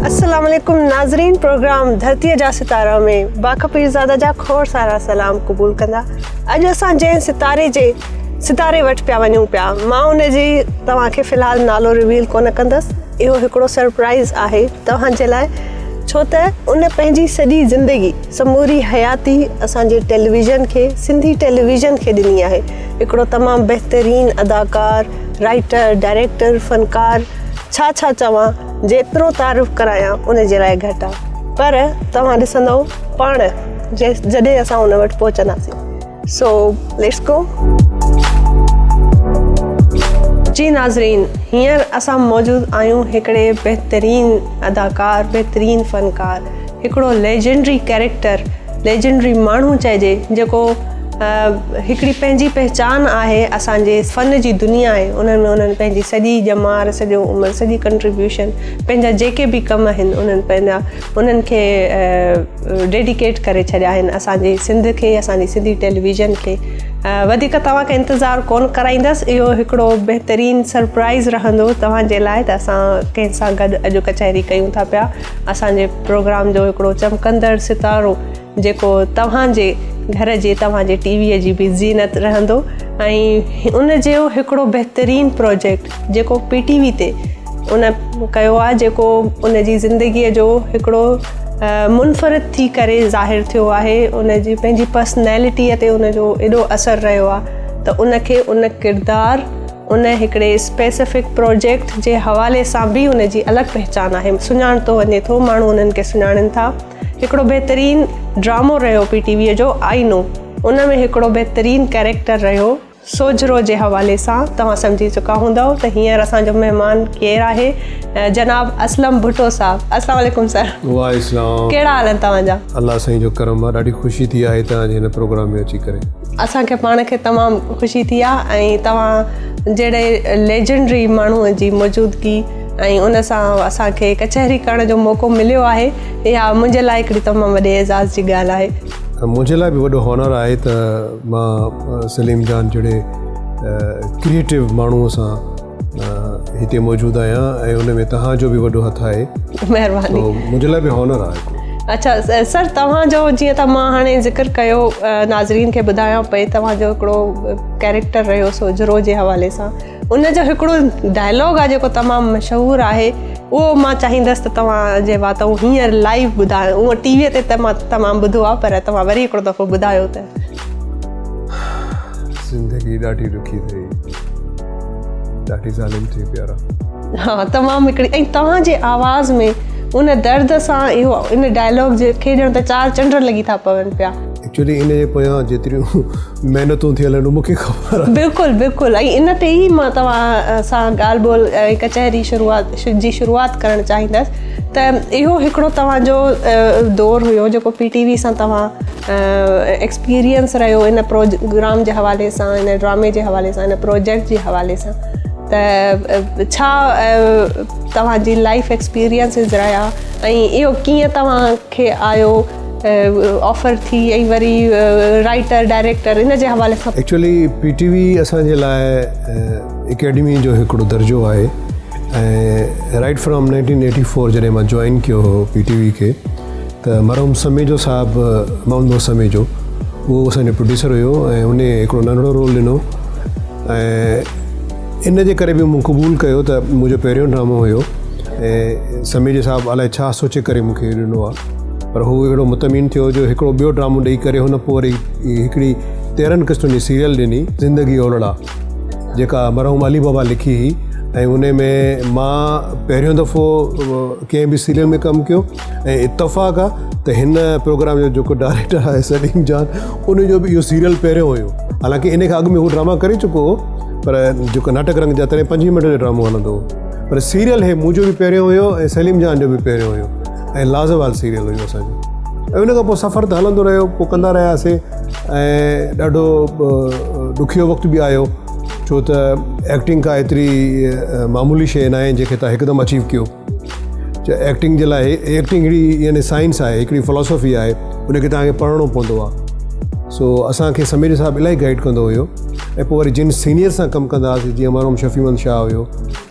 السلام عليڪم ناظرين پروگرام ڌرتيء جا ستارا ۾ باک پيرزاده جا کوڙ سارا سلام قبول ڪندا. اڄ اسان جنهن ستاري جي ستاري وٽ پيا وڃون پيا مان ان جي توهان کي في الحال نالو ريويل ڪونه ڪندس اهو هڪڙو سرپرائز آهي توهان جي لاء ڇو ته ان پنهنجي سڄي زندگي سموري حياتي اسان جي ٽيليويزن کي سنڌي ٽيليويزن کي ڏني آهي هڪڙو تمام بهترين اداڪار رائيٽر ڊائريڪٽر فنڪار ڇا ڇا چوان جيترو تعارف ڪرايان ان جي لاء گهٽ آ پر توهان ڏسندؤ پاڻ جڏهن اسان ان وٽ پهچنداسين سو let's go. جي ناظرين هينئر اسان موجود آهيون هڪڙي بهترين اداڪار بهترين فنڪار هڪڙو ليجنڊري ڪيريڪٽر ليجنڊري ماڻهو چئجي جيڪو هڪڙي پنهنجي پهچان آهي اسان جي فن جي دنيا آهي انهن ۾ انهن پنهنجي سڄي ڄمار سڄو عمر سڄي ڪنٽريبيوشن پنهنجا جيڪي به ڪم آهن انهن پنهنجا انهن کي ڊيڊيڪيٽ ڪري ڇڏيا آهن اسان جي سنڌ کي اسان جي سنڌي ٽيليويزن کي وڌيڪ توهان کي انتظار ڪون ڪرائيندس اهو هڪڙو بهترين سرپرائز رهندو توهان جي لاء ته اسان ڪنهن سان گڏ اڄ ڪچهري ڪيون ٿا پيا اسان جي پروگرام جو هڪڙو چمڪندڙ ستارو جيڪو توهان جي گهر جي توهان جي ٽي ويء جي به زينت رهندو ۽ ان جو هڪڙو بهترين پروجيڪٽ جيڪو پي ٽي وي تي ان ڪيو آهي جيڪو ان جي زندگيء جو هڪڙو منفرد ٿي ڪري ظاهر ٿيو آهي ان جي پنهنجي پرسنالٽيء تي ان جو ايڏو اثر رهيو آهي ته ان کي ان ڪردار ان هڪڙي اسپيسفڪ پروجيڪٽ جي حوالي سان به ان جي الڳ پهچان آهي سڃاڻتو وڃي ٿو ماڻهو انهن کي سڃاڻن ٿا هڪڙو بهترين ڊرامو رهيو پي ٽي ويء جو آئينو ان ۾ هڪڙو بهترين ڪيريڪٽر رهيو سوجهرو جي حوالي سان توهان سمجهي چڪا هوندؤ ته هينئر اسان جو مهمان ڪير آهي جناب اسلم ڀٽو صاحب السلام عليڪم سر. وعليڪم السلام. ڪهڙا حال آهن توهان جا؟ الله سائين جو ڪرم آ ڏاڍي خوشي ٿي آهي توهان جي هن پروگرام ۾ اچي ڪري. اسان کي پاڻ کي تمام خوشي ٿي آ ۽ توهان جهڙي ليجنڊري ماڻهو جي موجودگي ۽ ان سان اسان کي ڪچهري ڪرڻ جو موقعو مليو آهي اها منهنجي لاء هڪڙي تمام وڏي اعزاز جي ڳالهه آهي. منهنجي لاء به وڏو هانر آهي ته مان سليم جان جهڙي ڪريئيٽو ماڻهوء سان هتي موجود آهيان ۽ ان ۾ توهان جو به وڏو هٿ آهي. مهرباني. سو منهنجي لاء به هانر آهي هڪڙو. اڇا سر توهان جو جيئن ته مان هاڻي ذڪر ڪيو ناظرين کي ٻڌايان پئي توهان جو هڪڙو ڪيريڪٽر رهيو سوجهرو جي حوالي سان ان جو هڪڙو ڊائلاگ آهي جيڪو تمام مشهور آهي اهو مان چاهيندس ته توهان جي واتئون هينئر لائيو ٻڌايو اهو ٽي ويء تي ته مان تمام ٻڌو آهي پر توهان وري هڪڙو دفعو ٻڌايو ته. زندگي ڏاڍي ڏکي اٿئي ڏاڍي ظالم اٿئي پيارا. ها تمام هڪڙي ۽ توهان جي آواز ۾ ان درد سان اهو ان ڊائلاگ جي کي ڄڻ ته چار چنڊ لڳي ٿا پون پيا. ايڪچولي ان جي پويان جيتريون محنتون ٿيل آهن مون کي خبر آهي. بلڪل بلڪل ۽ ان تي ئي مان توهان سان ڳالهه ٻولهه ۽ ڪچهري شروعات جي شروعات ڪرڻ چاهيندس ته اهو هڪڙو توهان جو دور هيو جيڪو پي ٽي وي سان توهان ايڪسپيرينس رهيو ان پروگرام جي حوالي سان ان ڊرامي جي حوالي سان ان پروجيڪٽ جي حوالي سان ته ڇا توهان جي لائف ايڪسپيرينسز رهيا ۽ اهو ڪيئن توهان کي آيو آفر ٿي ۽ وري رائيٽر ڊائريڪٽر ان جي حوالي سان. ايڪچولي پي ٽي وي اسان جي لاء اڪيڊمي جو هڪڙو درجو آهي ۽ رائيٽ فرام 1984 جڏهن مان جوائن ڪيو هو پي ٽي وي کي ته مرحوم سميجو صاحب محمد بخش سميجو اهو اسان جو پروڊيوسر هيو ۽ ان هڪڙو ننڍڙو رول ڏنو ۽ ان جي ڪري به مون قبول ڪيو ته منهنجو پهريون ڊرامو هيو ۽ سميجي صاحب الائي ڇا سوچي ڪري مون کي ڏنو آهي پر هو اهڙو مطمئن ٿيو جو هڪڙو ٻيو ڊرامو ڏئي ڪري هن پوء وري هڪڙي 13 قسطن جي سيريل ڏني زندگي اولڙا جيڪا مرحوم علي بابا لکي هئي ۽ ان ۾ مان پهريون دفعو ڪنهن به سيريل ۾ ڪم ڪيو ۽ اتفاق آ ته هن پروگرام جو جيڪو ڊائريڪٽر آهي سليم جان ان جو به اهو سيريل پهريون هيو حالانڪه ان کان اڳ ۾ هو ڊراما ڪري چڪو هو پر جيڪو ناٽڪ رنگ جا تڏهن 25 منٽ جو ڊرامو هلندو هو پر سيريل هي منهنجو به پهريون هيو ۽ سليم جان جو به پهريون هيو ۽ لازوال سيريل هيو اسان جو ۽ ان کان پوء سفر ته هلندو رهيو پوء ڪندا رهياسي ۽ ڏاڍو ڏکيو وقت به آيو ڇو ته ايڪٽنگ ڪا ايتري معمولي شيء ناهي جنهن کي توهان هڪدم اچيو ڪيو ايڪٽنگ جي لاء ايڪٽنگ هڪڙي يعني سائنس آهي هڪڙي فلاسفي آهي ان کي توهان کي پڙهڻو پوندو آهي سو اسان کي سميجو صاحب الاهي گائيڊ ڪندو هيو ۽ پوء وري جن سينيئر سان ڪم ڪندا هئاسين جيئن مرحوم شفيع محمد شاهه هيو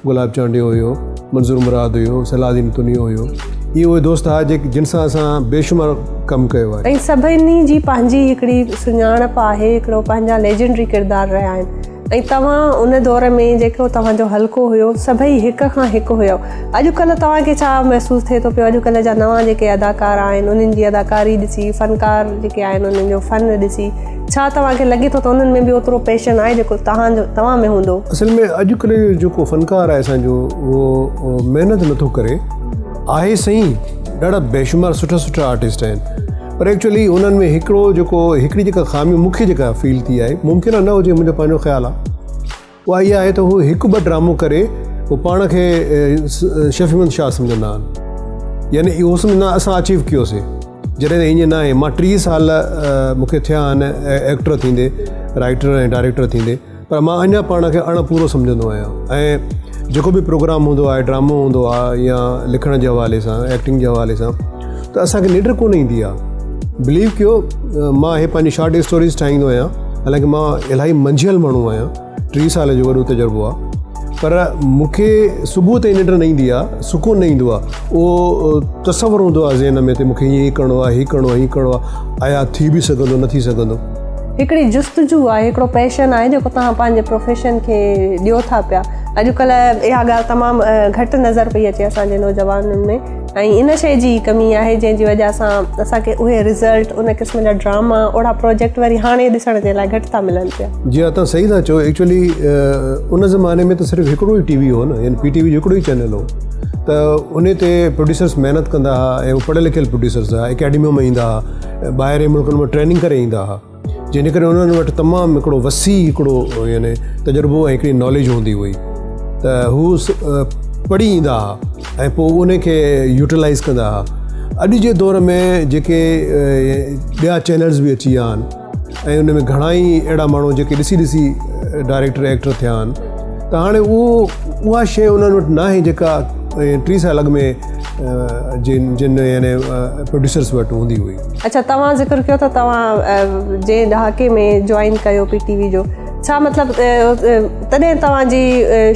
گلاب چانڊيو هيو منظور مراد هيو صلاح الدين تنيو هيو اهي اهي دوست هئا جيڪي جن سان اسان بيشمار ڪم ڪيو آهي. ۽ سڀني جي پنهنجي هڪڙي سڃاڻپ آهي هڪڙو پنهنجا ليجنڊري ڪردار رهيا آهن ۽ توهان ان دور ۾ جيڪو توهان جو حلقو هيو سڀئي هڪ کان هڪ هيو اڄڪلهه توهان کي ڇا محسوس ٿئي ٿو پيو اڄڪلهه جا نوان جيڪي اداڪار آهن انهن جي اداڪاري ڏسي فنڪار جيڪي آهن انهن جو فن ڏسي ڇا توهان کي لڳي ٿو ته انهن ۾ به اوترو پيشن آهي جيڪو توهان جو توهان ۾ هوندو؟ اصل ۾ اڄڪلهه جو جيڪو فنڪار آهي اسان جو اهو محنت نٿو ڪري آهي صحيح ڏاڍا بيشمار سٺا سٺا آرٽسٽ آهن پر ايڪچولي انهن ۾ هڪڙو جيڪو هڪڙي جيڪا خامي مون کي جيڪا فيل ٿي آهي ممڪن آهي نه هجي منهنجو پنهنجو خيال آهي اها اها آهي ته هو هڪ ٻه ڊرامو ڪري هو پاڻ کي شفيع محمد شاهه سمجهندا آهن يعني اهو سمجهندا آهن اسان اچيو ڪيوسي جڏهن ته ائين نه آهي مان 30 سال مون کي ٿيا آهن ايڪٽر ٿيندي رائٽر ۽ ڊائريڪٽر ٿيندي پر مان اڃا پاڻ کي اڻ پورو سمجهندو آهيان ۽ جيڪو به پروگرام هوندو آهي ڊرامو هوندو آهي يا لکڻ جي حوالي سان ايڪٽنگ جي حوالي سان ته اسان کي ننڊ ڪونه ايندي آهي بليو ڪيو مان هي پنهنجي شارٽ اسٽوريز ٺاهيندو آهيان حالانڪه مان الاهي منجهيل ماڻهو آهيان 30 سال جو وڏو تجربو آهي پر مون کي صبح تائين ننڊ نه ايندي آهي سڪون نه ايندو آهي اهو تصور هوندو آهي ذهن ۾ ته مون کي هيئن ڪرڻو آهي هي ڪرڻو آهي هي ڪرڻو آهي آيا ٿي به سگهندو نه ٿي سگهندو. هڪڙي جستجو آهي هڪڙو پيشن آهي جيڪو توهان پنهنجي پروفيشن کي ڏيو ٿا پيا اڄڪلهه اها ڳالهه تمام گهٽ نظر پئي اچي اسان جي نوجوانن ۾ ۽ ان شيء جي ئي ڪمي آهي جنهن جي وجه سان اسان کي اهي رزلٽ ان قسم جا ڊراما اهڙا پروجيڪٽ وري هاڻي ڏسڻ جي لاء گهٽ ٿا ملن پيا. جي ها توهان صحيح ٿا چئو ايڪچولي ان زماني ۾ ته صرف هڪڙو ئي ٽي وي هو نه يعني پي ٽي وي جو هڪڙو ئي چينل هو ته ان تي پروڊيوسرس محنت ڪندا هئا ۽ اهي پڙهيل لکيل پروڊيوسرس هئا اڪيڊميء مان ايندا هئا ٻاهرين ملڪن مان ٽريننگ ڪري ايندا هئا جنهن جي ڪري انهن وٽ تمام هڪڙو وسيع هڪڙو يعني تجربو ۽ هڪڙي ناليج هوندي هئي ته هو پڙهي ايندا هئا ۽ پوء ان کي يوٽيلائز ڪندا هئا اڄ جي دور ۾ جيڪي ٻيا چينلز به اچي ويا آهن ۽ ان ۾ گهڻا ئي اهڙا ماڻهو جيڪي ڏسي ڏسي ڊائريڪٽر ايڪٽر ٿيا آهن ته هاڻي اهو اها شيء انهن وٽ ناهي جيڪا 30 سال اڳ ۾ جن جن يعني پروڊيوسرس وٽ هوندي هئي. اڇا توهان ذڪر ڪيو ته توهان جنهن ڏهاڪي ۾ جوائن ڪيو پي ٽي وي جو ڇا مطلب تڏهن توهان جي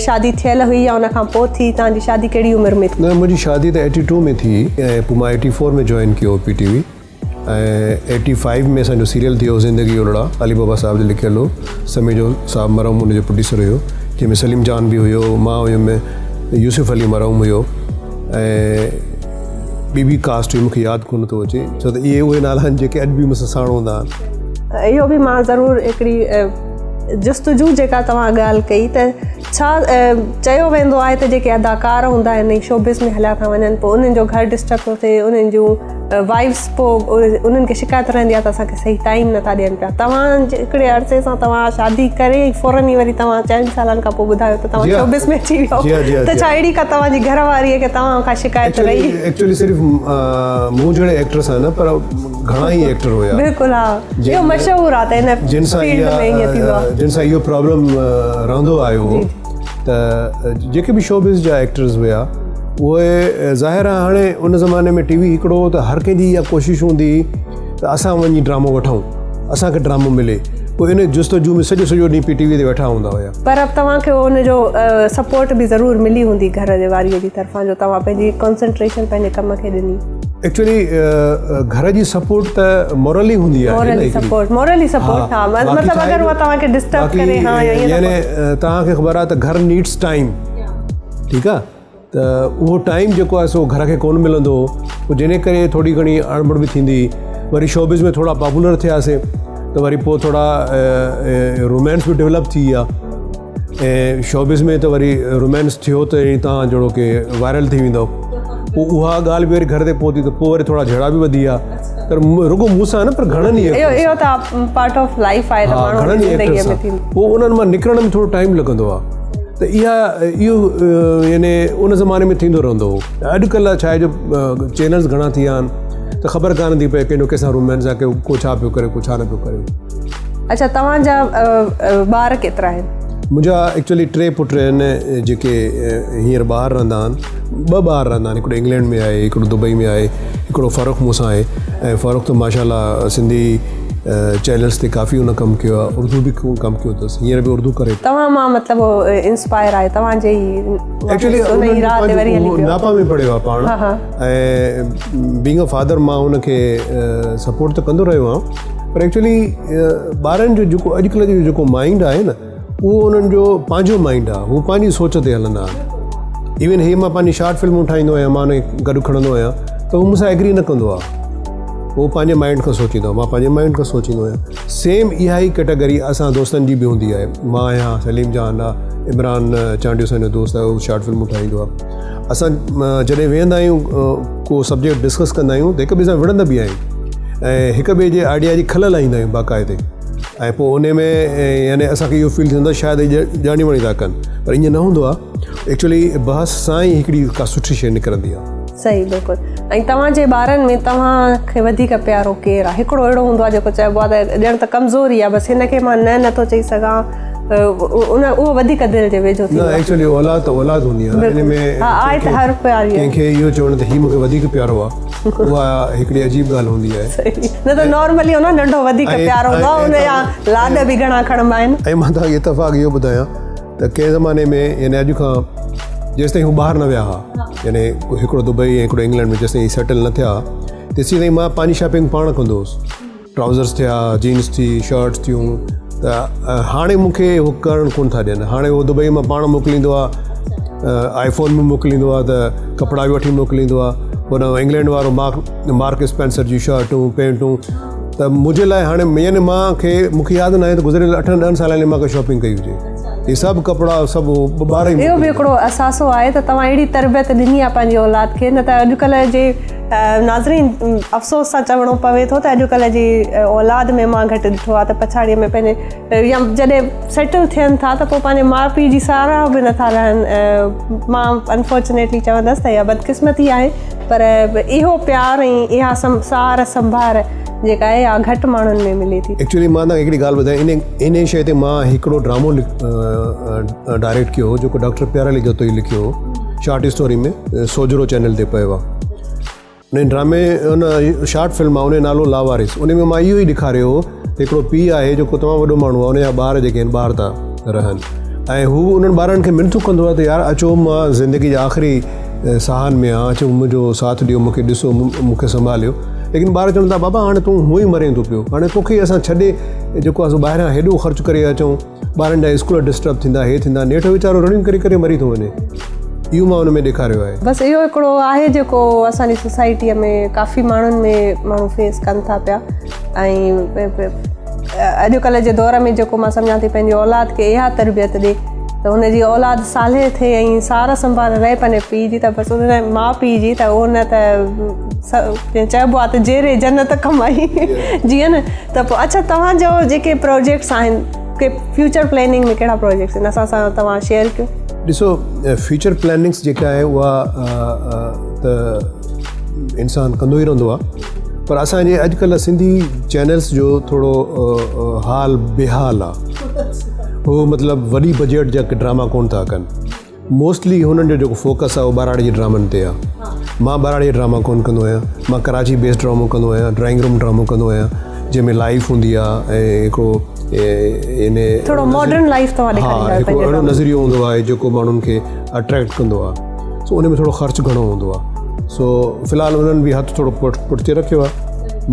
شادي ٿيل هئي يا ان کان پوء ٿي توهان جي شادي ڪهڙي عمر ۾ ٿي؟ نه منهنجي شادي ته ايٽي ٽو ۾ ٿي ۽ پوء مان ايٽي فور ۾ جوائن ڪيو پي ٽي وي ۽ ايٽي فائيو ۾ اسان جو سيريل ٿيو زندگي اولڙا علي بابا صاحب جو لکيل هو سميجو صاحب مرحوم ان جو پروڊيوسر هيو جنهن ۾ سليم جان به هيو مان هيم يوسف علي مرحوم هيو ۽ ٻي به ڪاسٽ هئي مونکي ياد ڪونه ٿو اچي ڇو ته اهي اهي نالا آهن جيڪي اڄ به مون سان ساڻ هوندا آهن. اهو به مان ضرور هڪڙي جستجو جيڪا توهان ڳالهه ڪئي ته ڇا چيو ويندو آهي ته جيڪي اداڪار هوندا آهن ۽ شوبز ۾ هليا ٿا وڃن پوء انهن جو گهر ڊسٽرب ٿو ٿئي انهن جون وائيفس پوء انهن کي شڪايت رهندي آهي ته اسان کي صحيح ٽائيم نٿا ڏين پيا توهان هڪڙي عرصي سان توهان شادي ڪري ئي فورن ئي وري توهان چئن سالن کان پوء ٻڌايو ته توهان شوبز ۾ اچي ويو ته ڇا اهڙي ڪا توهان جي گهر واريء کي توهان کان شڪايت رهي؟ ايڪچولي صرف مون جهڙي ايڪٽر سان نه پر گهڻا ئي ايڪٽر هيا. بلڪل ها اهو مشهور آهي ته هن فيلڊ ۾ ائين ٿيندو آهي. جن سان اهو پرابلم رهندو آيو هو. ته جيڪي به شوبز جا ايڪٽرز هيا اهي ظاهر آهي هاڻي ان زماني ۾ ٽي وي هڪڙو هو ته هر ڪنهن جي اها ڪوشش هوندي هئي ته اسان وڃي ڊرامو وٺون اسان کي ڊرامو ملي پوء ان جستجو ۾ سڄو سڄو ڏينهن پي ٽي وي تي ويٺا هوندا هيا. پر توهان کي ان جو سپورٽ به ضرور ملي هوندي گهر واريء جي طرفان جو توهان پنهنجي ڪانسنٽريشن پنهنجي ڪم کي ڏني. ايڪچولي گهر جي سپورٽ ته مورلي هوندي آهي مورلي سپورٽ مورلي سپورٽ ها مطلب اگر هو توهان کي ڊسٽرب ڪري ها يا يعني توهان کي خبر آهي ته گهر نيڊس ٽائيم ٺيڪ آهي ته اهو ٽائيم جيڪو آهي سو گهر کي ڪونه ملندو هو پوء جنهن ڪري ٿوري گهڻي اڻبڻ به ٿيندي وري شوبز ۾ ٿورا پاپولر ٿياسي ته وري پوء ٿورا رومانس به ڊولپ ٿي ويا. ۽ شوبز ۾ ته وري رومانس ٿيو ته ائين توهان جهڙو ڪي وائرل ٿي ويندؤ. پوء اها ڳالهه به وري گهر تي پهتي ته پوء وري ٿورا جهيڙا به وڌي ويا. پر رڳو مون سان نه پر گهڻن ئي اهو اهو ته پارٽ آف لائيف آهي ته ماڻهو جي زندگي ۾ ٿيندو. پوء انهن مان نڪرڻ ۾ ٿورو ٽائيم لڳندو آهي ته اها اهو يعني ان زماني ۾ ٿيندو رهندو هو. اڄڪلهه ڇا آهي جو چينلز گهڻا ٿي ويا آهن ته خبر ڪانه ٿي پئي ڪنهن جو ڪنهن سان رومانس آهي ڪو ڇا پيو ڪري ڪو ڇا نه پيو ڪري. اڇا توهان جا ٻار ڪيترا آهن؟ منهنجا ايڪچولي ٽي پٽ آهن جيڪي هينئر ٻاهر رهندا آهن ٻه ٻاهر رهندا آهن هڪڙو انگلينڊ ۾ آهي هڪڙو دبئي ۾ آهي هڪڙو فرخ مون سان آهي ۽ فرخ ته ماشاء الله سنڌي چينلز تي ڪافي هن ڪم ڪيو آهي اردو به ڪم ڪيو اٿس هينئر به اردو ڪري توهان مان مطلب انسپائر آهي توهان جي ئي ايڪچولي ناپا ۾ پڙهيو آهي پاڻ ۽ بينگ ا فادر مان هن کي سپورٽ ته ڪندو رهيو آهيان پر ايڪچولي ٻارن جو جيڪو اڄڪلهه جو جيڪو مائنڊ آهي نه اهو انهن جو پنهنجو مائنڊ آهي هو پنهنجي سوچ تي هلندا آهن ايون هي مان پنهنجي شارٽ فلمون ٺاهيندو آهيان مان ان کي گڏ کڻندو آهيان ته هو مون سان ايگري نه ڪندو آهي هو پنهنجي مائنڊ کان سوچيندو آهي مان پنهنجي مائنڊ کان سوچيندو آهيان سيم اها ئي ڪيٽيگري اسان دوستن جي به هوندي آهي مان آهيان سليم جان آهي عمران چانڊيو اسان جو دوست آهي اهو شارٽ فلمون ٺاهيندو آهي اسان جڏهن ويهندا آهيون ڪو سبجيڪٽ ڊسڪس ڪندا آهيون ته هڪ ٻئي سان وڙهندا به آهيون ۽ هڪ ٻئي جي آئيڊيا جي کل لاهيندا آهيون باقاعدي ۽ پوء ان ۾ يعني اسانکي اهو فيل ٿيندو آهي شايد هي ڄاڻي واڻي ٿا ڪن پر ائين نه هوندو آهي ايڪچولي بحث سان ئي هڪڙي ڪا سٺي شيء نڪرندي آهي. صحيح بلڪل ۽ توهان جي ٻارن ۾ توهان کي وڌيڪ پيارو ڪير آهي هڪڙو اهڙو هوندو آهي جيڪو چئبو آهي ته ڄڻ ته ڪمزوري آهي بس هن کي مان نه نٿو چئي سگهان ان اهو وڌيڪ دل جي ويجهو ٿيندو آهي. نه ايڪچولي اولاد ته اولاد هوندي آهي ان ۾ ها آهي ته هر پياري ڪنهن کي اهو چوڻ ته هي مون کي وڌيڪ پيارو آهي اها هڪڙي عجيب ڳالهه هوندي آهي. صحيح نه ته نارملي نه ننڍو وڌيڪ پيارو هوندو آهي ان جا لاڏ به گهڻا کڻبا آهن. ۽ مان توهان کي اتفاق اهو ٻڌايان ته ڪنهن زماني ۾ يعني اڄ کان جيستائين هو ٻاهر نه ويا ها يعني هڪڙو دبئي ۽ هڪڙو انگلينڊ ۾ جيستائين سيٽل نه ٿيا ها تيسين تائين مان پنهنجي شاپنگ پاڻ ڪندو هوس. ٽرائوزرس ٿيا، جينز ٿي، شرٽس ٿيون ته هاڻي مون کي هو ڪرڻ ڪونه ٿا ڏين. هاڻي هو دبئي مان پاڻ موڪليندو آهي، آئي فون به موڪليندو آهي ته ڪپڙا به وٺي موڪليندو آهي. هوڏانهن انگلينڊ وارو مارڪ مارڪ اسپينسر جون شرٽون پينٽون ته منهنجي لاء هاڻي يعني مان کي مون کي ياد ناهي ته گذريل اٺن ڏهن سالن ۾ مان ڪا شاپنگ ڪئي هجي. هي سڀ ڪپڙا سڀ ٻار ئي اهو به هڪڙو اثاثو آهي ته توهان اهڙي تربيت ڏني آهي پنهنجي اولاد کي نه ته اڄڪلهه جي ناظرين افسوس سان چوڻو پوي ٿو ته اڄڪلهه جي اولاد ۾ مان گهٽ ڏٺو آهي ته پڇاڙيء ۾ پنهنجي يا جڏهن سيٽل ٿين ٿا ته پوء پنهنجي ماء پيء جي ساراهه به نٿا لهن مان انفارچونيٽلي چوندس ته اها بدقسمتي آهي پر اهو پيار ۽ اها سار سنڀار جيڪا آهي اها گهٽ ماڻهن ۾ ملي ٿي. ايڪچولي مان توهان کي هڪڙي ڳالهه ٻڌايان ان انهي شيء تي مان هڪڙو ڊرامو ڊائريڪٽ ڪيو هو جيڪو ڊاڪٽر پيار علي جتوئي لکيو هو شارٽ اسٽوري ۾ سوجهرو چينل تي پيو آهي ان ڊرامي ان شارٽ فلم آهي ان جو نالو لاوارث ان ۾ مان اهو ئي ڏيکاريو هو ته هڪڙو پيء آهي جيڪو تمام وڏو ماڻهو آهي ان جا ٻار جيڪي آهن ٻاهر ٿا رهن ۽ هو انهن ٻارن کي منٿون ڪندو آهي ته يار اچو مان زندگي جي آخري ساهن ۾ آهيان اچو منهنجو ساٿ ڏيو مون کي ڏسو مون کي سنڀاليو ليڪن ٻار چون ٿا بابا هاڻي تون هونئن ئي مرين ٿو پيو هاڻي توکي اسان ڇڏي جيڪو آهي سو ٻاهران هيڏو خرچ ڪري اچون ٻارن جا اسڪول ڊسٽرب ٿيندا هي ٿيندا نيٺ ويچارو رڙيون ڪري ڪري مري ٿو وڃي اهو مان ان ۾ ڏيکاريو آهي. بس اهو هڪڙو آهي جيڪو اسان جي سوسائٽيء ۾ ڪافي ماڻهن ۾ ماڻهو فيس ڪن ٿا پيا ۽ اڄڪلهه جي دور ۾ جيڪو مان سمجهان ٿي پنهنجي اولاد کي اها تربيت ڏي ته هن جي اولاد صالح ٿئي ۽ سار سنڀال رهي پنهنجي پيء جي ته بس ان ماء پيء جي ته اهو نه ته چئبو آهي ته جيئري جنت ڪمائي جيئن نه ته پوء اڇا توهان جو جيڪي پروجيڪٽس آهن ڪي فيوچر پلاننگ ۾ ڪهڙا پروجيڪٽس آهن اسان سان توهان شيئر ڪيو. ڏسو فيوچر پلاننگس جيڪا آهي اها ته انسان ڪندو ئي رهندو آهي پر اسان جي اڄڪلهه سنڌي چينلس جو ٿورو حال بيحال آهي هو مطلب وڏي بجيٽ جا ڊراما ڪون ٿا ڪن موسٽلي هنن جو جيڪو فوڪس آهي اهو ٻهراڙي جي ڊرامن تي آهي. مان ٻهراڙي جا ڊراما ڪونه ڪندو آهيان. مان ڪراچي بيسڊ ڊرامو ڪندو آهيان، ڊرائنگ روم ڊرامو ڪندو آهيان جنهن ۾ لائيف هوندي آهي ۽ هڪڙو يعني ٿورو ماڊرن لائيف توهان ڏيکاريندا آهيو پنهنجي اهڙو نظريو هوندو آهي جيڪو ماڻهن کي اٽريڪٽ ڪندو آهي سو ان ۾ ٿورو خرچ گهڻو هوندو آهي سو في الحال انهن به هٿ ٿورو پٺتي رکيو آهي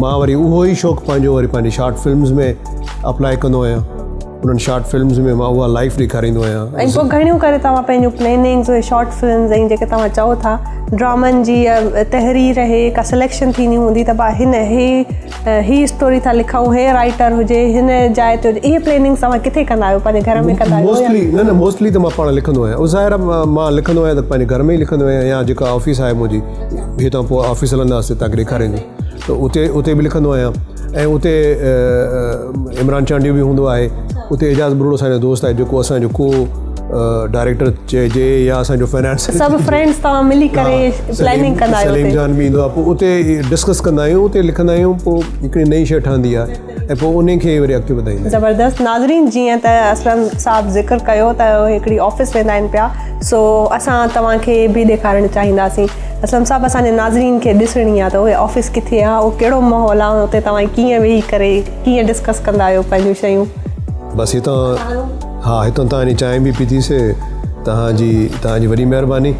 مان وري اهو ئي شوق پنهنجو وري پنهنجي شارٽ فلمز ۾ اپلائي ڪندو آهيان. انهن شارٽ فلمز ۾ مان اها لائيف ڏيکاريندو آهيان. ۽ پوء گهڻيون ڪري توهان پنهنجون پليننگز اهي شارٽ فلمز ۽ جيڪي توهان چئو ٿا ڊرامن جي تحرير اهي ڪا سليڪشن ٿيندي هوندي ته ڀا هن هي هي اسٽوري ٿا لکون هي رائيٽر هجي هن جاء تي هجي اهي پليننگز توهان ڪٿي ڪندا آهيو پنهنجي گهر ۾ ڪندا آهيو موسٽلي نه نه موسٽلي ته مان پاڻ لکندو آهيان ظاهر آهي مان لکندو آهيان ته پنهنجي گهر ۾ ئي لکندو آهيان يا جيڪا آفيس آهي منهنجي هتان پوء آفيس هلنداسين توهان کي ڏيکاريندس ته اتي اتي به لکندو آهيان ۽ اتي عمران چانڊيو به هوندو آهي اتي اعجاز ٻرڙو اسان جو دوست آهي جيڪو اسان جو ڪو ڊائريڪٽر چئجي يا اسان جو فنانس سڀ فرينڊز توهان ملي ڪري پلاننگ ڪندا آهيو سليم جان به ايندو آهي پوء اتي ڊسڪس ڪندا آهيون اتي لکندا آهيون پوء هڪڙي نئين شيء ٺهندي آهي ۽ پوء انهي کي وري اڳتي وڌائيندا آهيون. زبردست ناظرين جيئن ته اسلم صاحب ذڪر ڪيو ته اهي هڪڙي آفيس ويندا آهن پيا سو اسان توهان کي به ڏيکارڻ چاهينداسين اسلم صاحب اسان جي ناظرين کي ڏسڻي آ ته اهي آفيس ڪٿي آ اهو ڪهڙو ماحول آ اتي توهان ڪيئن ويهي ڪري ڪيئن ڊسڪس ڪندا آهيو پنهنجون شيون. بس هتان ها هتان توهان جي چانهه به پيتي سي توهان جي توهان جي وڏي مهرباني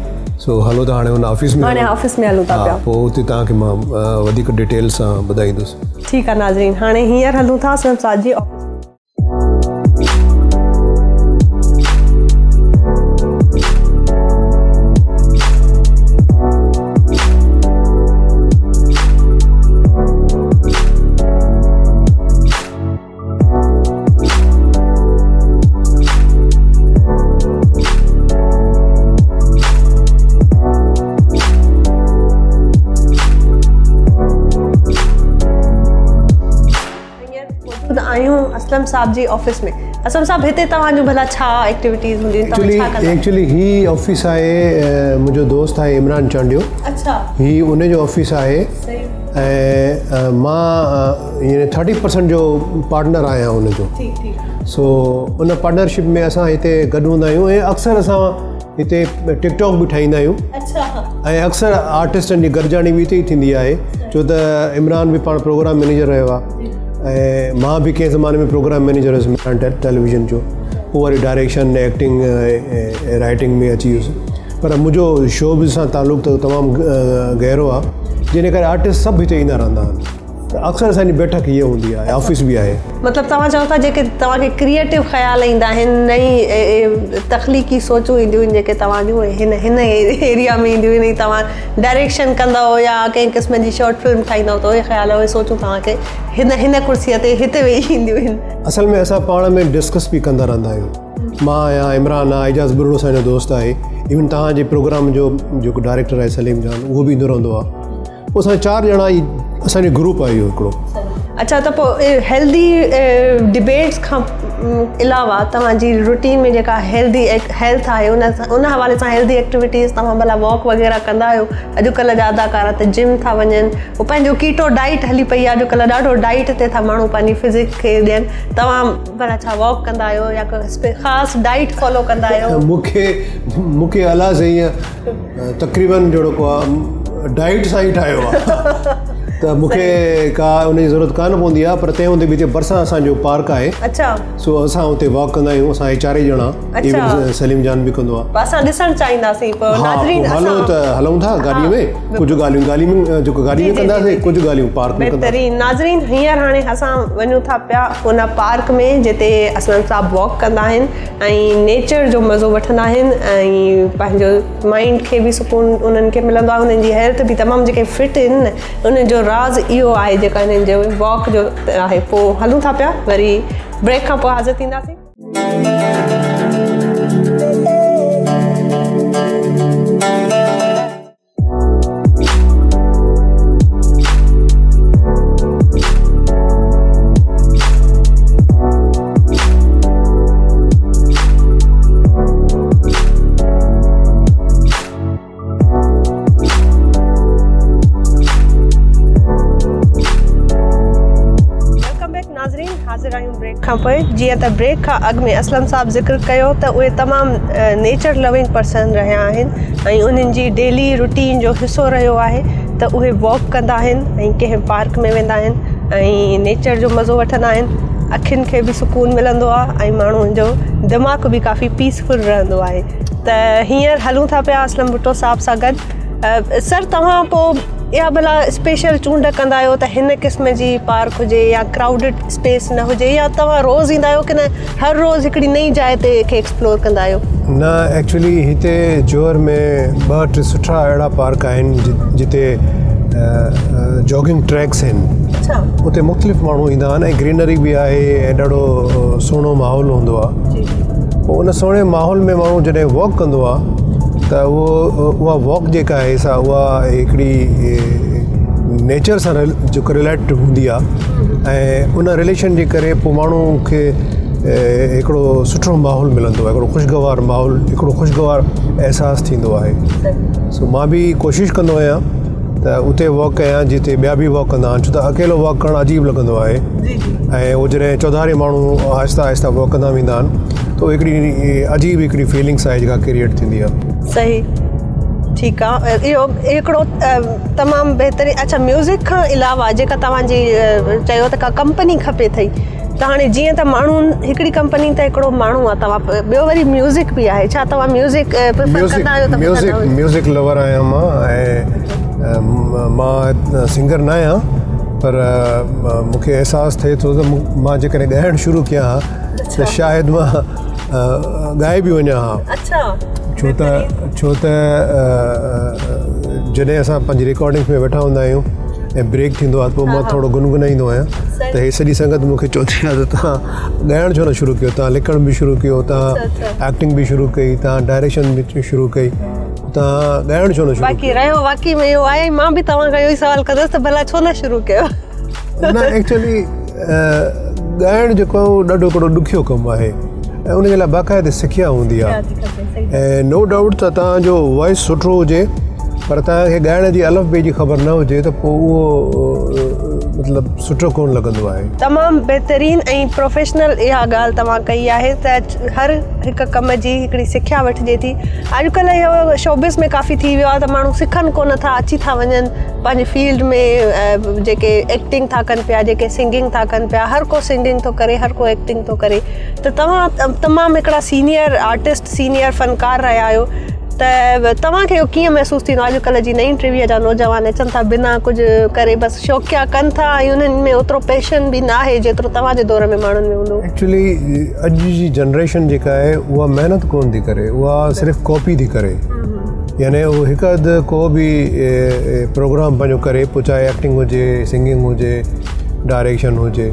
سو هلو ته هاڻي ان آفيس ۾ هاڻي آفيس ۾ هلون ٿا پيا پوء اتي توهان کي مان وڌيڪ ڊيٽيل سان ٻڌائيندس. ٺيڪ آ ناظرين هاڻي هينئر هلون ٿا اسلم صاحب جي آفيس ۾. هينئر موجود آهيون اسلم صاحب جي آفيس ۾. اسلم صاحب هتي توهان جون ڀلا ڇا ايڪٽيوٽيز هونديون آهن توهان ڇا ڪندا آهيو؟ ايڪچولي هي آفيس آهي منهنجو دوست آهي عمران چانڊيو اڇا هي ان جو آفيس آهي ۽ مان يعني ٿرٽي پرسنٽ جو پارٽنر آهيان ان جو ٺيڪ ٺيڪ سو ان پارٽنرشپ ۾ اسان هتي گڏ هوندا آهيون ۽ اڪثر اسان هتي ٽڪ ٽاڪ به ٺاهيندا آهيون ۽ اڪثر آرٽسٽن جي گڏجاڻي به هتي ئي ٿيندي آهي ڇو ته عمران به پاڻ پروگرام مئنيجر رهيو آهي ۽ مان به ڪنهن زماني ۾ پروگرام مئنيجر هيس مهراڻ ٽيليويزن جو پوء وري ڊائريڪشن ايڪٽنگ ۽ رائٽنگ ۾ اچي ويس پر منهنجو شوبز سان تعلق ته تمام گهرو آهي جنهن ڪري آرٽسٽ سڀ هتي ايندا رهندا آهن ته اڪثر اسان جي بيٺڪ هيء هوندي آهي، آفيس به آهي. مطلب توهان چئو ٿا جيڪي توهان کي ڪريئيٽو خيال ايندا آهن، نئين تخليقي سوچون اينديون آهن جيڪي توهان جون هن هن ايريا ۾ اينديون آهن ۽ توهان ڊائريڪشن ڪندؤ يا ڪنهن قسم جي شارٽ فلم ٺاهيندؤ ته اهي خيال اهي سوچون توهان کي هن هن ڪرسيء تي هتي ويهي اينديون آهن. اصل ۾ اسان پاڻ ۾ ڊسڪس به ڪندا رهندا آهيون. مان آهيان، عمران آهي، اعجاز ٻرڙو اسان جو دوست آهي، ايون توهان جي پروگرام جو جيڪو ڊائريڪٽر آهي سليم جان اهو به ايندو رهندو آهي. پوء اسان چار ڄڻا ئي اسان جو گروپ آهي اهو هڪڙو. اڇا ته پوء هيلدي ڊبيٽس کان علاوه توهان جي روٽين ۾ جيڪا هيلدي هيلٿ آهي ان ان حوالي سان هيلدي ايڪٽيوٽيز توهان ڀلا واڪ وغيره ڪندا آهيو اڄڪلهه جا اداڪارا ته جم ٿا وڃن پوء پنهنجو ڪيٽو ڊائيٽ هلي پئي آهي اڄڪلهه ڏاڍو ڊائيٽ تي ٿا ماڻهو پنهنجي فزڪ کي ڏين توهان ڀلا ڇا واڪ ڪندا آهيو يا ڪو خاص ڊائيٽ فالو ڪندا آهيو؟ مونکي مونکي الله سائين تقريبن جهڙو ڪو ڊائيٽ سان ئي ٺاهيو آهي ته مون کي ڪا ان جي ضرورت ڪانه پوندي آهي پر تنهن هوندي به هتي ڀرسان اسان جو پارڪ آهي اڇا سو اسان اتي واڪ ڪندا آهيون اسان هي چارئي ڄڻا ايون سليم جان به ڪندو آهي اسان ڏسڻ چاهينداسين پوء ناظرين هلو ته هلون ٿا گاڏي ۾ ڪجهه ڳالهيون گاڏي ۾ جيڪو گاڏي ۾ ڪنداسين ڪجهه ڳالهيون پارڪ ۾ ڪنداسين بهترين ناظرين هينئر هاڻي اسان وڃون ٿا پيا ان پارڪ ۾ جتي اسلم صاحب واڪ ڪندا آهن ۽ نيچر جو مزو وٺندا آهن ۽ پنهنجو مائنڊ کي به سڪون انهن کي ملندو آهي انهن جي هيلٿ به تمام جيڪي فٽ آهن نه انهن جو راز اهو آهي جيڪا انهن جو واڪ جو آهي پوء هلون ٿا پيا وري بريڪ کان پوء حاضر ٿينداسين. Welcome back ناظرين حاضر آهيون بريڪ کان پوء جيئن ته بريڪ کان اڳ ۾ اسلم صاحب ذڪر ڪيو ته اهي تمام نيچر لونگ پرسن رهيا آهن ۽ انهن جي ڊيلي روٽين جو حصو رهيو آهي ته اهي واڪ ڪندا آهن ۽ ڪنهن پارڪ ۾ ويندا آهن ۽ نيچر جو مزو وٺندا آهن اکين کي به سڪون ملندو آهي ۽ ماڻهن جو دماغ به ڪافي پيسفل رهندو آهي ته هينئر هلون ٿا پيا اسلم ڀٽو صاحب سان گڏ سر توهان پوء اها ڀلا اسپيشل چونڊ ڪندا آهيو ته هن قسم جي پارڪ هجي يا ڪرائوڊڊ اسپيس نه هجي يا توهان روز ايندا آهيو ڪي نه هر روز هڪڙي نئين جاء تي کي ايڪسپلور ڪندا آهيو؟ نه ايڪچولي هتي جوهر ۾ ٻه ٽي سٺا اهڙا پارڪ آهن جتي جاگنگ ٽريڪس آهن اتي مختلف ماڻهو ايندا آهن ۽ گرينري به آهي ۽ ڏاڍو سهڻو ماحول هوندو آهي پوء ان سهڻي ماحول ۾ ماڻهو جڏهن واڪ ڪندو آهي ته اهو اها واڪ جيڪا آهي سا اها هڪڙي نيچر سان جيڪو رليٽ هوندي آهي ۽ ان رليشن جي ڪري پوء ماڻهو کي هڪڙو سٺو ماحول ملندو آهي هڪڙو خوشگوار ماحول هڪڙو خوشگوار احساس ٿيندو آهي سو مان به ڪوشش ڪندو آهيان ته اتي واڪ ڪيان جتي ٻيا به واڪ ڪندا آهن ڇو ته اڪيلو واڪ ڪرڻ عجيب لڳندو آهي ۽ اهو جڏهن چوڌاري ماڻهو آهستي آهستي واڪ ڪندا ويندا آهن ته هڪڙي عجيب هڪڙي فيلنگس آهي جيڪا ڪريئيٽ ٿيندي آهي. صحيح ٺيڪ آ اهو هڪڙو تمام بهترين اڇا ميوزڪ کان علاوه جيڪا توهان جي چيو ته ڪا ڪمپني کپي ٿي ته هاڻي جيئن ته ماڻهو هڪڙي ڪمپني ته هڪڙو ماڻهو آ توهان ٻيو وري ميوزڪ به آهي ڇا توهان ميوزڪ پريفر ڪندا آهيو ته ميوزڪ ميوزڪ لور آهيان مان ۽ مان سنگر نه آهيان پر مون کي احساس ٿئي ٿو ته مان جيڪڏهن ڳائڻ شروع ڪيان ها ته شايد مان ڳائي به وڃان ها اڇا ڇو ته جڏهن اسان پنهنجي رڪارڊنگس ۾ ويٺا هوندا آهيون ۽ بريڪ ٿيندو آهي پوء مان ٿورو گنگنائيندو آهيان ته هي سڄي سنگت مون کي چوندي آهي ته توهان ڳائڻ ڇو نه شروع ڪيو توهان لکڻ به شروع ڪيو توهان ايڪٽنگ به شروع ڪئي توهان ڊائريڪشن به شروع ڪئي توهان ڳائڻ ڇو نه شروع باقي رهيو واقعي ۾ اهو آهي مان به توهان کان اهو ئي سوال ڪندس ته ڀلا ڇو نه شروع ڪيو نه ايڪچولي ڳائڻ جيڪو آهي اهو ڏاڍو هڪڙو ڏکيو ڪم آهي ۽ ان جي لاء باقاعده سکيا هوندي آهي ۽ نو ڊائوٽ ته توهان جو وائس سٺو هجي پر توهان کي ڳائڻ جي الف بي جي خبر نه هجي ته پوء اهو مطلب سٺو ڪونه لڳندو آهي. تمام بهترين ۽ پروفيشنل اها ڳالهه توهان ڪئي آهي ته هر هڪ ڪم جي هڪڙي سکيا وٺجي ٿي اڄڪلهه اهو شوبز ۾ ڪافي ٿي ويو آهي ته ماڻهو سکن ڪونه ٿا اچي ٿا وڃن پنهنجي فيلڊ ۾ جيڪي ايڪٽنگ ٿا ڪن پيا جيڪي سنگنگ ٿا ڪن پيا هر ڪو سنگنگ ٿو ڪري هر ڪو ايڪٽنگ ٿو ڪري ته توهان تمام هڪڙا سينيئر آرٽسٽ سينيئر فنڪار رهيا آهيو ته توهان کي اهو ڪيئن محسوس ٿيندو آهي اڄڪلهه جي نئين ٽهيء جا نوجوان اچن ٿا بنا ڪجهه ڪري بس شوقيا ڪن ٿا ۽ انهن ۾ اوترو پيشن به نه آهي جيترو توهان جي دور ۾ ماڻهن ۾ هوندو هو. ايڪچولي اڄ جي جنريشن جيڪا آهي اها محنت ڪونه ٿي ڪري اها صرف ڪاپي ٿي ڪري. يعني هو هڪ اڌ ڪو به پروگرام پنهنجو ڪري پوء چاهي ايڪٽنگ هجي سنگنگ هجي ڊائريڪشن هجي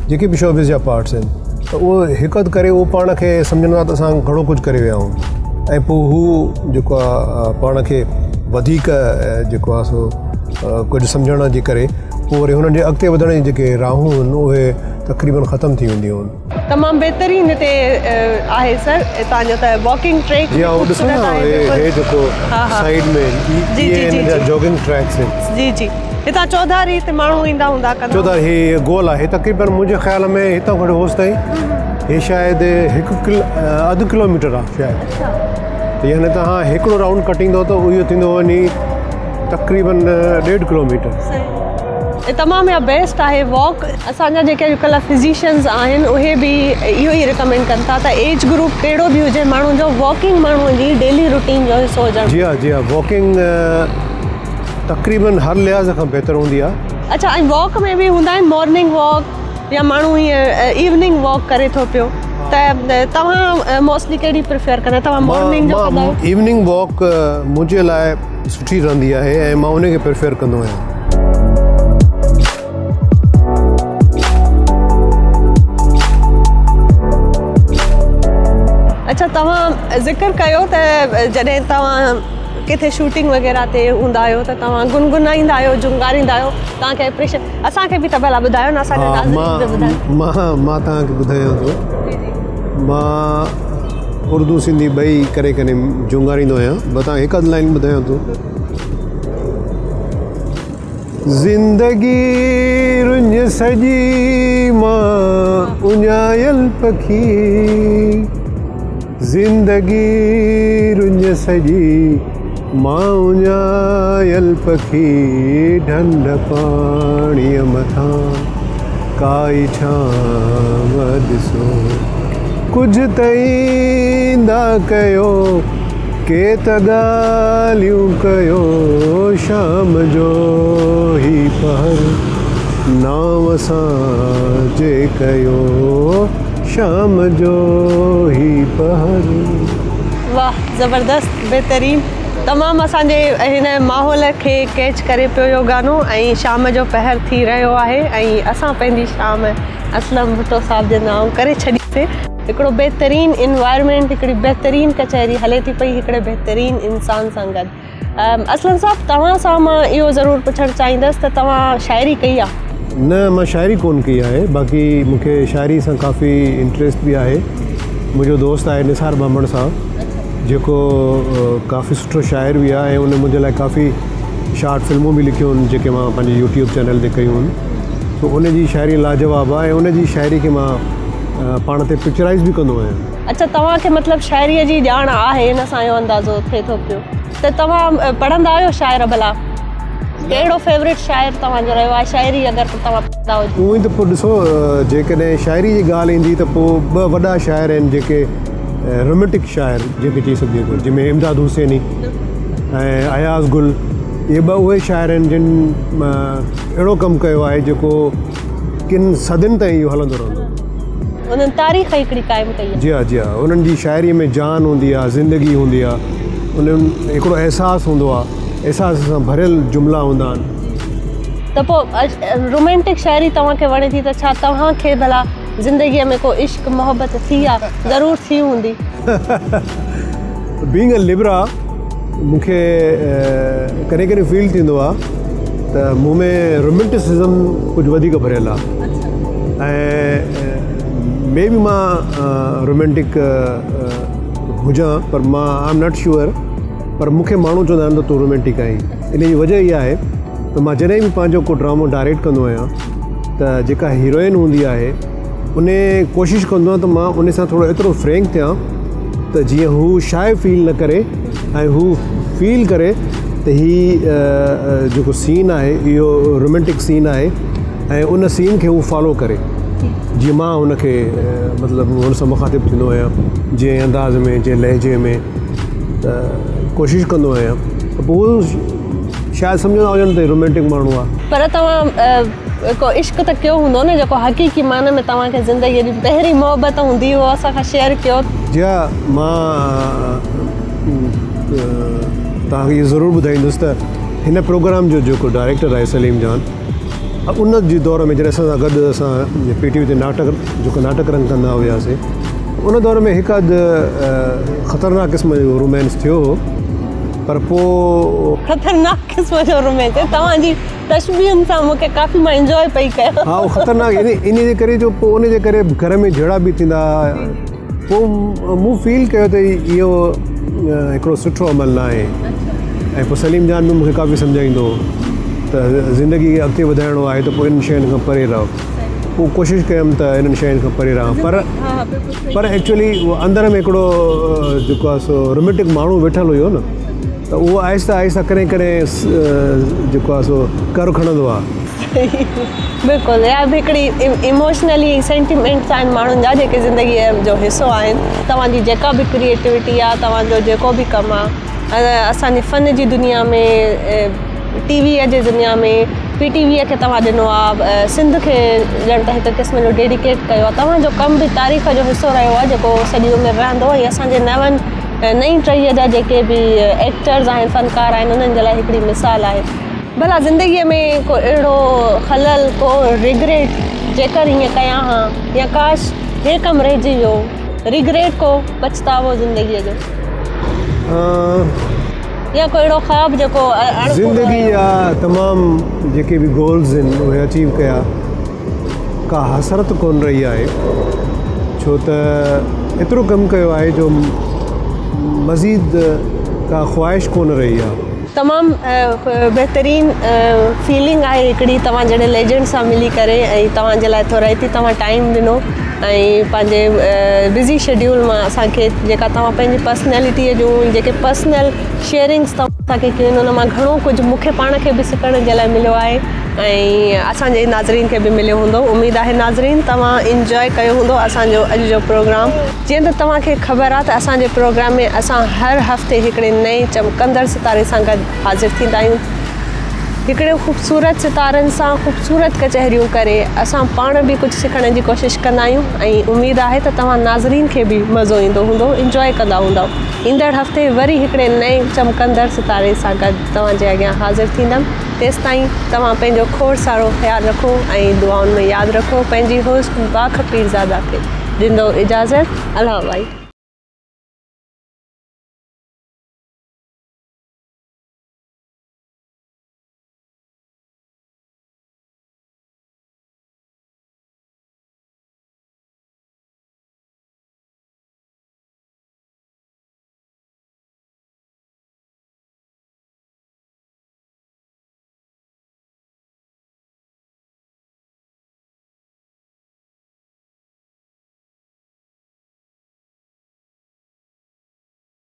جيڪي به شوبز جا پارٽس آهن ته اهو هڪ اڌ ڪري اهو پاڻ کي سمجهندو آهي ته اسان گهڻو ڪجهه ڪري ويا آهيون ۽ پوء هو جيڪو آهي پاڻ کي وڌيڪ جيڪو آهي سو ڪجهه سمجهڻ جي ڪري پوء وري هنن جي اڳتي وڌڻ جون جيڪي راهون آهن اهي تقريبن ختم ٿي وينديون آهن. تمام بهترين هتي آهي سر هتان جو ته واڪنگ ٽريڪ جي ها ڏسو نه هي جيڪو سائيڊ ۾ جي جي جي جاگنگ ٽريڪس آهن جي جي هتان چوڌاري هتي ماڻهو ايندا هوندا ڪندا چوڌاري هي گول آهي تقريبن منهنجي خيال ۾ هتان کان هوس تائين هي شايد هڪ ڪلو اڌ ڪلوميٽر آهي شايد يعني توهان هڪڙو رائونڊ ڪٽيندو ته اهو ٿيندو وڃي تقريبن ڏيڍ ڪلوميٽر. صحيح تمام اها بيسٽ آهي واڪ. اسان جا جيڪي اڄڪلهه فزيشنز آهن اهي به اهو ئي ريڪمينڊ ڪن ٿا ته ايج گروپ ڪهڙو به هجي ماڻهو جو واڪنگ ماڻهو جي ڊيلي روٽين جو حصو هجڻ. جي ها جي ها واڪنگ تقريبن هر لحاظ کان بهتر هوندي آهي. اڇا ۽ واڪ ۾ به هوندا آهن مارننگ واڪ يا ماڻهو هيئن ايوننگ واڪ ڪري ٿو پيو ته توهان موسٽلي ڪهڙي پريفر ڪندا آهيو توهان مارننگ جو ڪندا آهيو؟ ايوننگ واڪ منهنجي لاء سٺي رهندي آهي ۽ مان ان کي پريفر ڪندو آهيان. اڇا توهان ذڪر ڪيو ته جڏهن توهان ڪٿي شوٽنگ وغيره تي هوندا آهيو ته توهان گنگنائيندا آهيو جهونگاريندا آهيو توهان کي اپريشن اسان کي به ته ڀلا ٻڌايو نه اسان جي ناظرين کي ٻڌايو. مان مان توهان کي ٻڌايان ٿو مان اردو سنڌي ٻئي ڪڏهن ڪڏهن جهونگاريندو آهيان مان توهان کي هڪ اڌ لائن ٻڌايان ٿو. زندگي رڃ سڄي مان اڃايل پکي زندگي رڃ سڄي مان اڃايل پکي ڍنڍ پاڻيء مٿان ڪائي ڇانو ڏسو ڪجهه ته ايندا ڪيو ڪي ته ڳالهيون ڪيو شام جو هي پهر نانء سان جي ڪيو شام جو هي پهر. واه زبردست بهترين تمام اسان جي هن ماحول کي ڪيچ ڪري پيو اهو گانو ۽ شام جو پهر ٿي رهيو آهي ۽ اسان پنهنجي شام اسلم ڀٽو صاحب جي نانء ڪري ڇڏيسي. هڪڙو بهترين انوائرمينٽ هڪڙي بهترين ڪچهري هلي ٿي پئي هڪڙي بهترين انسان سان گڏ. اسلم صاحب توهان سان مان اهو ضرور پڇڻ چاهيندس ته توهان شاعري ڪئي آ؟ نه مان شاعري ڪون ڪئي آهي باقي مون کي شاعري سان ڪافي انٽريسٽ به آهي منهنجو دوست آهي نثار ٻانڀڻ صاحب جيڪو ڪافي سٺو شاعر به آهي ۽ ان منهنجي لاء ڪافي شارٽ فلمون به لکيون آهن جيڪي مان پنهنجي يوٽيوب چينل تي ڪيون آهن سو ان جي شاعري لاجواب آهي ۽ ان جي شاعري کي مان پاڻ تي پڪچرائز به ڪندو آهيان. اڇا توهان کي مطلب شاعريء جي ڄاڻ آهي ان سان اهو اندازو ٿئي ٿو پيو ته توهان پڙهندا آهيو شاعر ڀلا ڪهڙو فيورٽ شاعر توهان جو رهيو آهي شاعري اگر توهان پڙهندا هجو. اونئن ته پوء ڏسو جيڪڏهن شاعري جي ڳالهه ايندي ته پوء ٻه وڏا شاعر آهن جيڪي رومينٽڪ شاعر جنهن کي چئي سگهجي ٿو جنهن ۾ امداد حسيني ۽ اياز گل اهي ٻه اهي شاعر آهن جن اهڙو ڪم ڪيو آهي جيڪو ڪن صدين تائين اهو هلندو رهندو. انهن تاريخ هڪڙي قائم ڪئي آهي. جي ها جي ها انهن جي شاعري ۾ جان هوندي آهي زندگي هوندي آهي انهن هڪڙو احساس هوندو آهي احساس سان ڀريل جملا هوندا آهن. ته پوء رومانٽڪ شاعري توهان کي وڻي ٿي ته ڇا توهان کي ڀلا زندگيء ۾ ڪو عشق محبت ٿي آ؟ ضرور ٿي هوندي. بينگ ا لبرا مون کي ڪڏهن ڪڏهن فيل ٿيندو آ ته مون ۾ رومانٽسزم ڪجهه وڌيڪ ڀريل آ ۽ مي بي مان رومانٽڪ هجان پر مان I am not sure پر مون کي ماڻهو چوندا آهن ته تون رومانٽڪ آهين ان جي وجه اها آهي ته مان جڏهن به پنهنجو ڪو ڊرامو ڊائريڪٽ ڪندو آهيان ته جيڪا هيروئن هوندي آهي ان ڪوشش ڪندو آهيان ته مان ان سان ٿورو ايترو فرينڪ ٿيان ته جيئن هو شاء فيل نه ڪري ۽ هو فيل ڪري ته هي جيڪو سين آهي اهو رومينٽڪ سين آهي ۽ ان سين کي هو فالو ڪري جيئن مان هن کي مطلب هن سان مخاطب ٿيندو آهيان جنهن انداز ۾ جنهن لهجي ۾ ته ڪوشش ڪندو آهيان ته پوء هو شايد سمجهندا هجن ته رومينٽڪ ماڻهو آهي. پر توهان ڪو عشق ته ڪيو هوندو نه جيڪو حقيقي معنيٰ ۾ توهان کي زندگيء جي پهرين محبت هوندي اهو اسان کان شيئر ڪيو. جي ها مان توهان کي اهو ضرور ٻڌائيندس ته هن پروگرام جو جيڪو ڊائريڪٽر آهي سليم جان ان جي دور ۾ جڏهن اسان سان گڏ اسان پي ٽي وي تي ناٽڪ جيڪو ناٽڪ رنگ ڪندا هياسي ان دور ۾ هڪ اڌ خطرناڪ قسم جو رومانس ٿيو هو پر پوء خطرناڪ قسم جو رومانس توهان جي تشبيهن سان مون کي ڪافي مان انجواء پئي ڪيو. ها اهو خطرناڪ يعني انهي جي ڪري جو پوء ان جي ڪري گهر ۾ جهيڙا به ٿيندا پوء مون فيل ڪيو ته اهو هڪڙو سٺو عمل نه آهي ۽ پوء سليم جان به مون کي ڪافي سمجهائيندو هو ته زندگي کي اڳتي وڌائڻو آهي ته پوء انهن شين کان پري رهو پوء ڪوشش ڪيم ته انهن شين کان پري رهان پر پر ايڪچولي اندر ۾ هڪڙو جيڪو آهي سو رومينٽڪ ماڻهو ويٺل هيو نه ته اهو آهستي آهستي ڪڏهن ڪڏهن جيڪو آهي سو ڪر کڻندو آهي. بلڪل اها به هڪڙي ايموشنلي سينٽيمينٽس آهن ماڻهن جا جيڪي زندگيء جو حصو آهن. توهان جي جيڪا به ڪريئيٽوٽي آهي توهان جو جيڪو به ڪم آهي اسان جي فن جي دنيا ۾ ٽي ويء جي دنيا ۾ پي ٽي ويء کي توهان ڏنو آهي سنڌ کي ڄڻ ته هڪ قسم جو ڊيڊيڪيٽ ڪيو آهي توهان جو ڪم به تاريخ جو حصو رهيو آهي جيڪو سڄي عمر رهندو ۽ اسان جي نون نئين ٽهيء جا جيڪي به ايڪٽرز آهن فنڪار آهن انهن جي لاء هڪڙي مثال آهي. ڀلا زندگيء ۾ ڪو اهڙو خلل ڪو ريگريٽ جيڪر ائين ڪيان ها يا ڪاش هي ڪم رهجي ويو ريگريٽ ڪو پڇتاوو زندگيء جو يا ڪو اهڙو خواب جيڪو اڻپورو زندگي جا تمام جيڪي به گولز آهن اهي اچيو ڪيا. ڪا حسرت ڪونه رهي آهي ڇو ته ايترو ڪم ڪيو آهي جو مزيد ڪا خواهش ڪونه رهي آهي. تمام بهترين فيلنگ آهي هڪڙي توهان جهڙي ليجنڊ سان ملي ڪري ۽ توهان جي لاء ٿورائتي توهان ٽائيم ڏنو ۽ پنهنجي بزي شيڊيول مان اسان کي جيڪا توهان پنهنجي پرسنالٽيء جون جيڪي پرسنل شيئرنگس توهان اسان کي ڪيون ان مان گهڻو ڪجهه مون کي پاڻ کي به سکڻ جي لاء مليو آهي ۽ اسان جي ناظرين کي به مليو هوندو اميد آهي ناظرين توهان انجواء ڪيو هوندو اسان جو اڄ جو پروگرام جيئن ته توهان کي خبر آهي ته اسان جي پروگرام ۾ اسان هر هفتي هڪڙي نئين چمڪندڙ ستاري سان گڏ حاضر ٿيندا آهيون هڪڙي خوبصورت ستارن سان خوبصورت ڪچهريون ڪري اسان پاڻ به ڪجهه سکڻ جي ڪوشش ڪندا آهيون ۽ اميد آهي ته توهان ناظرين کي به مزو ايندو هوندو انجواء ڪندا هوندؤ ايندڙ هفتي وري هڪڙي نئين چمڪندڙ ستاري سان گڏ توهان جي اڳيان حاضر ٿيندم تيستائين توهان پنهنجو کوڙ سارو خيال رکو ۽ دعائن ۾ ياد رکو پنهنجي هوسٽ باک پيرزاده کي ڏيندو اجازت الله بائي.